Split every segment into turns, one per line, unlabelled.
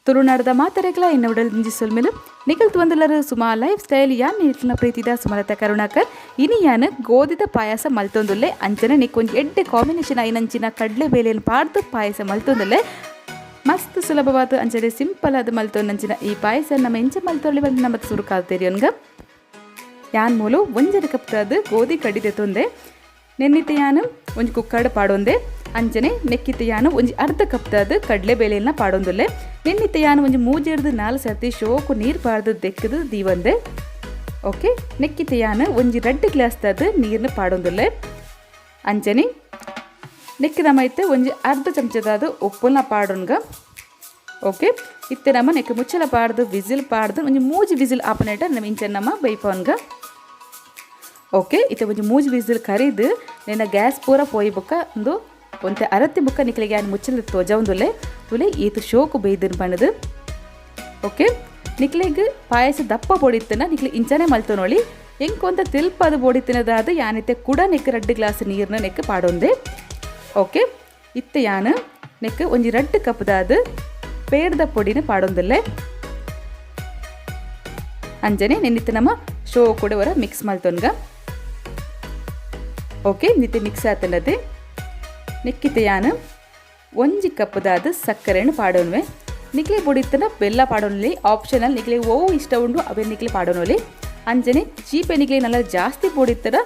ತುಳುನಾಡದ ಮಾತೆರೆಗ್ಲಾ ಎನ್ನ ಉಡಲ್ ದಿಂಜಿ ಸೊಲ್ಮೆಲು. ನಿಕಲ್ ತೂವೊಂದುಲ್ಲರ್ ಸುಮಾ ಲೈಫ್ ಸ್ಟೈಲ್. ಯಾನ್ ನಿಕ್ಲೆನ ಪ್ರೀತಿದ ಸುಮಲತಾ ಕರುಣಾಕರ್. ಇನಿ ಯಾನ್ ಗೋಧಿದ ಪಾಯಸ ಮಲ್ತೊಂದುಲ್ಲೆ. ಅಂಚನೆ ನಿಕ್ ಒಂಜಿ ಎಡ್ಡೆ ಕಾಂಬಿನೇಷನ್ ಆಯಿನಂಚಿನ ಕಡ್ಲೆ ಬೇಲೆನ್ ಪಾಡ್ದ್ ಪಾಯಸ ಮಲ್ತೊಂದುಲ್ಲೆ. ಮಸ್ತ್ ಸುಲಭವಾದ್ ಅಂಚನೆ ಸಿಂಪಲ್ ಆದ್ ಮಲ್ತೊಂದಂಚಿನ ಈ ಪಾಯಸ ನಮ ಎಂಚ ಮಲ್ತೊಲಿ ಪಂದ್ ನಮಕ್ ಸುರುಕಾದ್ ತೆರಿಯೊನ್ಗ. ಯಾನ್ ಮೂಲು ಒಂಜರೆ ಕಪ್ತಾದ್ ಗೋಧಿ ಕಡಿ ದೆತೊಂದೆ. ನೆನ್ನಿತ್ತೆ ಯಾನ್ ಒಂಜಿ ಕುಕ್ಕರ್ಡ್ ಪಾಡೊಂದೆ. ಅಂಚನೆ ನೆಕ್ಕಿತ್ತೆ ಯಾನ್ ಒಂಜಿ ಅರ್ಧ ಕಪ್ತಾದ್ ಕಡಲೆ ಬೇಳೆನ ಪಾಡೊಂದುಲ್ಲೆ. ನೆನ್ನಿತ್ತೆ ಯಾನ್ ಒಂಜಿ ಮೂಜೆರ್ದ್ ನಾಲ್ ಸರ್ತಿ ಶೋಕು ನೀರು ಪಾಡ್ದು ದೆಕ್ಕದು ದೀವಂದೆ. ಓಕೆ, ನೆಕ್ಕಿತ್ತೆ ಯಾನ್ ಒಂಜಿ ರಡ್ಡ್ ಗ್ಲಾಸ್ ತಾದ್ ನೀರ್ನ ಪಾಡೊಂದುಲ್ಲೆ. ಅಂಚನೆ ನೆಕ್ಕಿದ ಮೈತೆ ಒಂಜಿ ಅರ್ಧ ಚಮಚದಾದ ಉಪ್ಪುನ ಪಾಡೊನ್ಗ. ಓಕೆ, ಇತ್ತೆ ನಮ್ಮ ನೆಕ್ ಮುಚ್ಚಳ ಪಾಡ್ದು ವಿಸಿಲ್ ಪಾಡ್ದು ಒಂಜಿ ಮೂಜಿ ವಿಸಿಲ್ ಆಪನೇಟ ನಮ್ಮ ಇಂಚ ನಮ್ಮ ಬೈಪೊನ್ಗ. ಓಕೆ, ಇತ್ತೆ ಒಂಜಿ ಮೂಜಿ ವಿಸಿಲ್ ಕರಿದು ನೆನ್ನ ಗ್ಯಾಸ್ ಪೂರ ಪೋಯಿ ಬೊಕ್ಕ ಒಂದು ಒಂತೆ ಅರತಿ ಬೊಕ್ಕ ನಿಕ್ಲೆಗೆ ಯಾನ್ ಮುಚ್ಚಳ ತೋಜಾವೊಂದುಲ್ಲೆ. ತುಲೆ ಈತ್ ಶೋಕು ಬೇಯ್ದನ್ ಪಂಡುದು. ಓಕೆ, ನಿಕ್ಲೆಗ್ ಪಾಯಸ ದಪ್ಪ ಬೊಡಿತ್ತನ ನಿಕ್ಲೆ ಇಂಚನೆ ಮಲ್ತೊನೊಳಿ. ಎಂಕ್ ಒಂತ ತಿಲ್ಪದ ಬೊಡಿತ್ತಿನದಾದ ಯಾನಿತ್ತೆ ಕುಡ ನೆಕ್ ರಡ್ಡ್ ಗ್ಲಾಸ್ ನೀರ್ನ ನೆಕ್ ಪಾಡೊಂದೆ. ಓಕೆ, ಇತ್ತೆ ಯಾನ್ ನೆಕ್ ಒಂಜಿ ರಡ್ಡ್ ಕಪ್ದಾದ್ ಪೇರ್ದ ಪೊಡಿನ ಪಾಡೊಂದುಲ್ಲೆ. ಅಂಚನೆ ನೆನ್ನಿತ್ತೆ ನಮ್ಮ ಶೋ ಕೂಡ ಹೊರ ಮಿಕ್ಸ್ ಮಲ್ತೊನ್ಗ. ಓಕೆ, ನಿತ್ತೆ ಮಿಕ್ಸ್ ಆತಂಡತೆ ನೆಕ್ಕಿತ್ತೆ ಯಾನ್ ಒಂಜಿ ಕಪ್ಪುದಾದ ಸಕ್ಕರೆಯನ್ನು ಪಾಡೋನ್ವೆ. ನಿಕ್ಲೆ ಬೊಡಿತ್ತನ ಬೆಲ್ಲ ಪಾಡೋನ್ಲಿ, ಆಪ್ಷನಲ್. ನಿಕ್ಲೆ ಓ ಇಷ್ಟ ಉಂಡು ಅವೇ ನಿಕ್ಲೆ ಪಾಡೋನೊಲಿ. ಅಂಚನೆ ಚೀಪೆ ನಿಕ್ಲೆ ನಲ್ಲ ಜಾಸ್ತಿ ಬೊಡಿತ್ತನ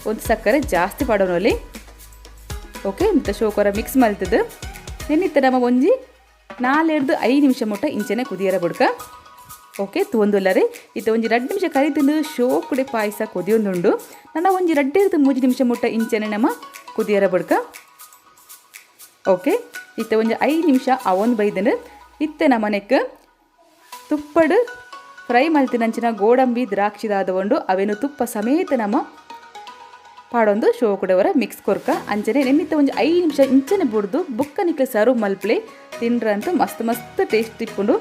ಒಂದು ಸಕ್ಕರೆ ಜಾಸ್ತಿ ಪಾಡೋನೊಲಿ. ಓಕೆ, ಇಂತ ಶೋಕೊರ ಮಿಕ್ಸ್ ಮಲ್ತದ ನೆನ್ನಿತ್ತ ನಮ್ಮ ಒಂಜಿ ನಾಲೆಡ್ದು 5 ನಿಮಿಷ ಮುಟ್ಟ ಇಂಚನೆ ಕುದಿಯರ ಬುಡ್ಕ. ಓಕೆ, ತೂವೊಂದುಲ್ಲರೆ ಇತ್ತೆ ಒಂಜಿ ರಡ್ಡ್ ನಿಮಿಷ ಕರಿತಿಂದು ಶೋಕುಡೆ ಪಾಯಸ ಕುದಿಯೊಂದುಂಡು. ನನ್ನ ಒಂಜಿ ರಡ್ಡೆರ್ದು ಮೂಜಿ ನಿಮಿಷ ಮುಟ್ಟ ಇಂಚನೆ ನಮ್ಮ ಕುದಿಯರ ಬುಡ್ಕ. ಓಕೆ, ಇತ್ತೆ ಒಂಜಿ 5 ನಿಮಿಷ ಅವೊಂದು ಬೈದನು. ಇತ್ತೆ ನಮ್ಮನೆಕ್ ತುಪ್ಪಡು ಫ್ರೈ ಮಲ್ತಿನಂಚಿನ ಗೋಡಂಬಿ ದ್ರಾಕ್ಷಿದಾದ ಉಂಡು, ಅವೇನು ತುಪ್ಪ ಸಮೇತ ನಮ್ಮ ಪಾಡೊಂದು ಶೋಕುಡವರ ಮಿಕ್ಸ್ ಕೊರ್ಕ. ಅಂಚನೆ ನೆನ್ನಿತ್ತ ಒಂಜಿ 5 ನಿಮಿಷ ಇಂಚನೆ ಬುಡ್ದು ಬುಕ್ಕ ನಿಕ್ಲೆ ಸರ್ವ್ ಮಲ್ಪ್ಲೆ ತಿಂಡ್ರಂತ ಮಸ್ತ್ ಮಸ್ತ್ ಟೇಸ್ಟ್ ಇಪ್ಪುಂಡು.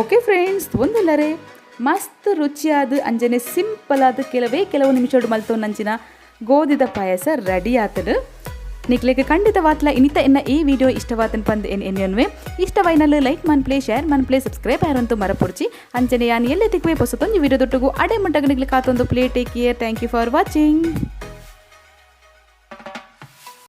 ಓಕೆ ಫ್ರೆಂಡ್ಸ್, ಒಂದಿಲ್ಲರೆ ಮಸ್ತ್ ರುಚಿಯಾದ ಅಂಚನೆ ಸಿಂಪಲ್ ಆದ ಕೆಲವೇ ಕೆಲವು ನಿಮಿಷಡು ಮಲ್ತೊಂದಂಚಿನ ಗೋಧಿದ ಪಾಯಸ ರೆಡಿ ಆತದು. ನಿಕ್ಲೆಗ್ ಖಂಡಿತವಾತ್ಲ ಇನಿತ ಎನ್ನ ಈ ವಿಡಿಯೋ ಇಷ್ಟವಾತನ್ ಪಂದ್ ಎನ್ ಎನ್ಯನ್ವೆ. ಇಷ್ಟವೈನಲ್ ಲೈಕ್ ಮನ್ಪ್ಲೆ, ಶೇರ್ ಮನ್ಪ್ಲೆ, ಸಬ್ಸ್ಕ್ರೈಬ್ ಆರಂತೂ ಮರಪುರ್ಚಿ. ಅಂಚನೆ ಯಾನ್ ಎಲ್ಲೆ ತಿಕ್ವೆ ಪೊಸತೊಂಜಿ ವಿಡಿಯೋ ದೊಟ್ಟುಗು. ಅಡೆ ಮಟ್ಟಗ ನಿಕ್ಲೆ ಕಾತೊಂದು play. Take care. Thank you for watching.